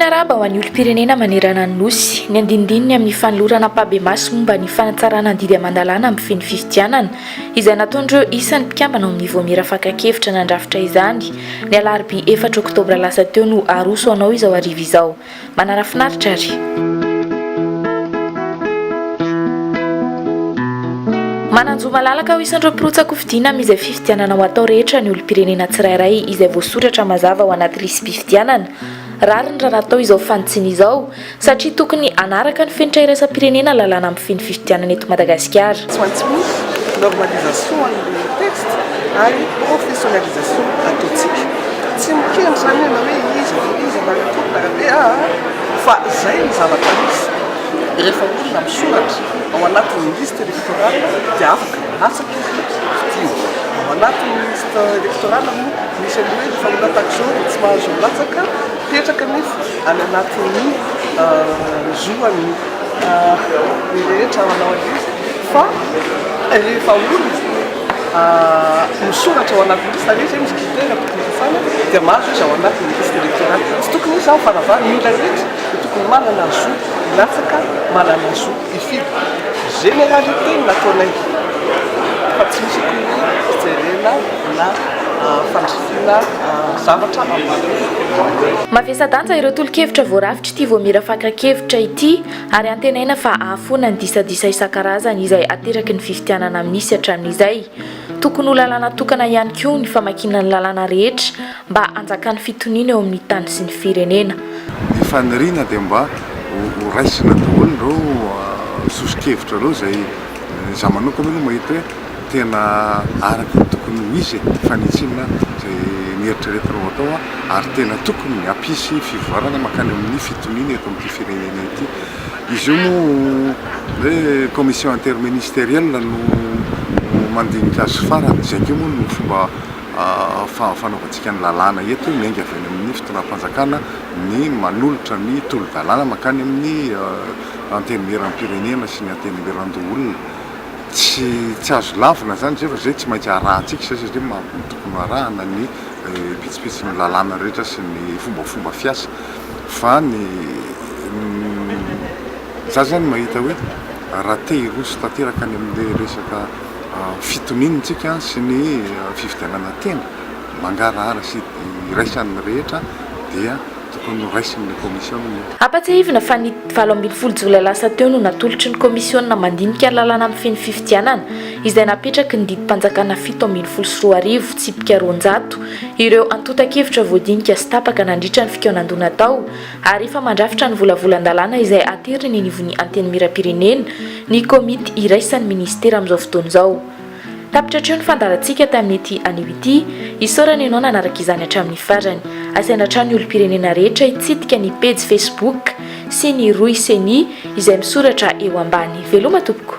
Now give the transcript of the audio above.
miarahaba ho an'ny olom-pirenena manerana ny Nosy. Ny andinindininy amin'ny fanolorana ampahibemaso momba ny fanatsarana ny didy aman-dalàna mifehy ny fifidianana, izay nataon'ireo isan'ny mpikambana ao amin'ny Vaomiera fakan-kevitra nandrafitra izany, ny alarobia efatra oktobra lasa teo no aroso anao izao hariva izao. Manana finaritra ary. Manan-jo malalaka ho isan'ireo mpirotsak'hofidiana amin'izay fifidianana ho atao rehetra ny olom-pirenena tsirairay izay voasoratra mazava ao anaty lisi-pifidianana. Rariny raha natao izao fanitsiana izao satria tokony hanaraka ny fenitra iraisam-pirenena lalàna mifehy ny fifidianana eto Madagasikara. Tsy maintsy misy normalisation an'ilay texte ary professionnalisation ataontsika. Tsy mikendry izany na hoe iza na iza na Rakoto na Rabe aa fa izay ny zavatra misy. Rehefa olona misoratra ao anatin'ny liste électorale dia afaka milatsaka izy fidiana. Ao anatin'ny liste électorale moa misy an'io hoe rehefa olona tahaka izao dia tsy mahazo milatsaka, mipetraka anefa any anatin'ny zo an'ny ny rehetra manao an'izy fa rehefa olona misoratra ao anatin'ny liste ary izy misy critère tokony hofana dia mahazo izy ao anatin'ny liste électorale. Tsy tokony hisy zany fanavahana, ny olona rehetra dia tokony manana zo hilatsaka, manana zo hifidy. Généralité no nataonay fa tsy misy akory hoe fijerena na fandrifiana zavatra ambany. Mavesa-danja ireo tolo-kevitra voarafitr'ity Vaomiera fakan-kevitra ity ary antenaina fa hahafoana ny disadisa isan-karazany izay ateraky ny fifidianana misy hatramin'izay. Tokony ho lalàna tokana ihany koa ny famakiana ny lalàna rehetra mba hanjakan'ny fitoniana eo amin'ny tany sy ny firenena. Ny faniriana dia mba ho raisina daholo ireo soso-kevitra ireo izay izaho manokana aloha mahita hoe tena araka ny tokony ho izy e, fanitsiana izay nieritreretina ho atao ary tena tokony hampisy fivoarana mankany amin'ny fitoniana eto amin'ity firenena ity. Izy io moa hoe commission interministérielle no mandinika azy farany, izay koa moa no fomba fanaovantsika ny lalàna eto, miainga avy any amin'ny fitondram-panjakana ny manolotra ny tolo-dalàna mankany amin'ny antenimierampirenena sy ny antenimierandoholona. Tsy tsy azo lavina izany izay fa izay tsy maintsy arahantsika izay satria tokony ho arahana ny pitsopitson'ny lalàna rehetra sy ny fombafomba fiasa fa ny za zany mahita hoe raha te hiroso tanteraka any amin'ilay resaka fitoniana isika sy ny fifidianana tena mangarahara sy iraisan'ny rehetra dia Tokony horaisin'ny kaomisiona io. Ampatsiahivina fa ny 18 jolay lasa teo no natolotry ny kaomisiona mandinika ny lalàna mifehy ny fifidianana, izay napetraky ny didim-panjakana 2017 tsipika 200, ireo antontan-kevitra voadinika sy tapaka nandritra ny fikaonandoha natao ary efa mandrafitra ny volavolan-dalàna izay ateriny eny anivon'ny Antenimierampirenena ny komity iraisan'ny minisitera amin'izao fotoana izao. Tapitra hatreo ny fandaharantsika tamin'ity anio ity. Isaorana ianao nanaraka izany hatramin'ny farany. Asaina hatrany ny olom-pirenena rehetra hitsidika ny pejy Facebook sy ny rohy Ceni izay misoratra eo ambany. Veloma tompoko.